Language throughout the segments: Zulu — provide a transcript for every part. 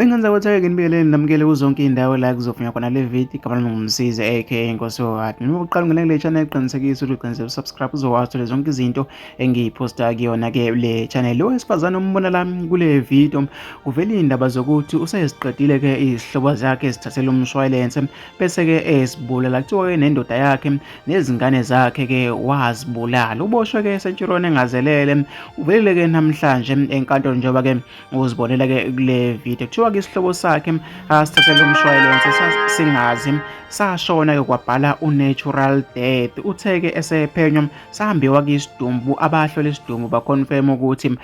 Wengenza ukuthi ake nginibingelele namukele kuzonke iy'ndawo la kuzovunywa khona le video. Igama lami nguMsizi aka Inkosi Yohadi. Noma uqala ungena kule channel, qinisekisa ukuthi ugcine usubscribe uzokwazi uthola zonke izinto engiyiphosta kuyona-ke le channel. Lo wesifazane ombona la kule video kuvela iy'ndaba zokuthi useziqedile-ke izihlobo zakhe ezithathela umshwalense bese-ke esibulala. Kuthiwa-ke nendoda yakhe nezingane zakhe-ke wazibulala. Uboshwe-ke eSenturion engazelele. Uvelile-ke namhlanje enkantolo njengoba-ke uzibonela ke kule video. Kuthiwa ke isihlobo sakhe asithathele umshwalense singazi sashona ke kwabhala u-natural death. Uthe ke esephenywa sambiwa ke isidumbu, abahlola isidumbu baconfirm ukuthi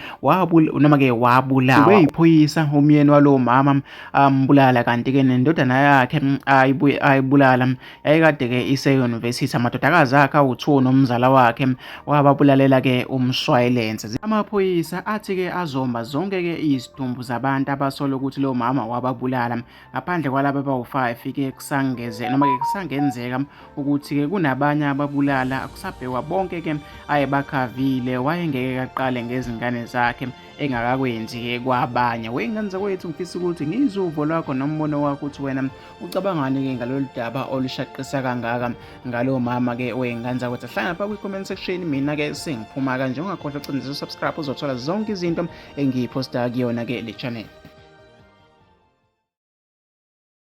noma ke wabulawa ubeyiphoyisa umyeni walowo mama ambulala, kanti ke nendodana yakhe ayibulala yayikade-ke ise-university. Amadodakazi akhe awu-2 nomzala wakhe wababulalela-ke umshwayilense. Amaphoyisa athi-ke azomba zonke-ke izidumbu zabantu abasola ukuthi lo mama wababulala, ngaphandle kwalaba abawu-5 ke kusangeze noma-ke kusangenzeka ukuthi-ke kunabanye ababulala, kusabhekwa bonke-ke ayebakhavile. Wayengeke kaqale ngezingane zakhe engakakwenzi-ke kwabanye. Wey'ngane zakwethu, ngifisa ukuthi ngizwe uvo lwakho nombono wakho ukuthi wena ucabangani-ke ngalolu daba olushaqisa kangaka ngalo mama-ke wey'ngane zakwethu. Hlangana lapha kwi-comment section. Mina-ke sengiphuma kanje, ungakhohlwa ucindezela usubscribe uzothola zonke izinto engiyiphosta kuyona-ke le channel.